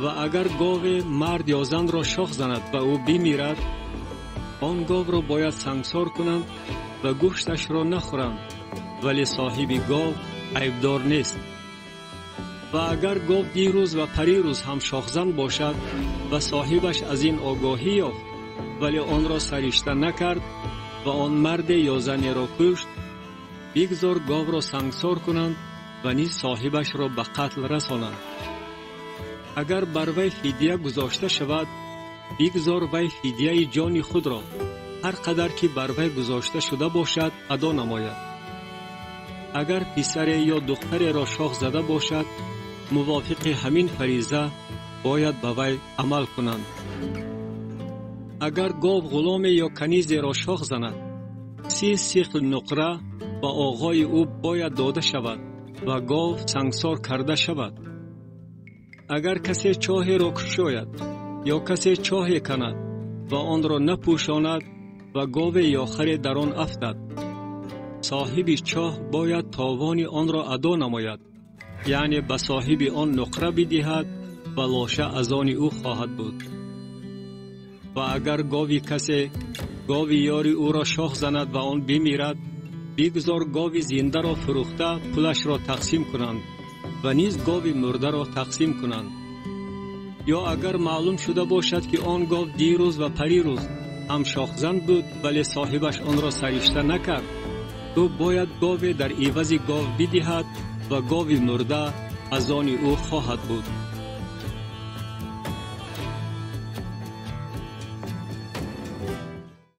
Ва агар гове мард ё занро шох занад ва ӯ бимирад, он говро бояд сангсор кунанд ва гӯшташро нахӯранд, вале соҳиби гов айбдор нест. Ва агар гов дирӯз ва парирӯз ҳам шохзан бошад ва соҳибаш аз ин огоҳӣ ёфт, вале онро саришта накард ва он марде ё занеро кушт, бигзор говро сангсор кунанд ва низ соҳибашро ба қатл расонанд. Агар бар вай фидия гузошта шавад, бигзор вай фидияи ҷони худро ҳар қадар ки бар вай гузошта шуда бошад адо намояд. Агар писаре ё духтареро шох зада бошад, мувофиқи ҳамин фариза бояд ба вай амал кунанд. Агар гов ғуломе ё канизеро шох занад, 30 сиқл нуқра ба оғои ӯ бояд дода шавад ва гов сангсор карда шавад. Агар касе чоҳеро кушояд ё касе чоҳе канад ва онро напӯшонад ва гове ё харе дар он афтад, соҳиби чоҳ бояд товони онро адо намояд, яъне ба соҳиби он нуқра бидиҳад ва лоша аз они ӯ хоҳад буд. Ва агар гови касе гови ёри ӯро шох занад ва он бимирад, бигзор гови зиндаро фурӯхта пулашро тақсим кунанд ва низ гови мурдаро тақсим кунанд. Ё агар маълум шуда бошад, ки он гов дирӯз ва парирӯз ҳам шохзан буд, вале соҳибаш онро саришта накард, ӯ бояд гове дар ивази гов бидиҳад ва гови мурда аз они ӯ хоҳад буд.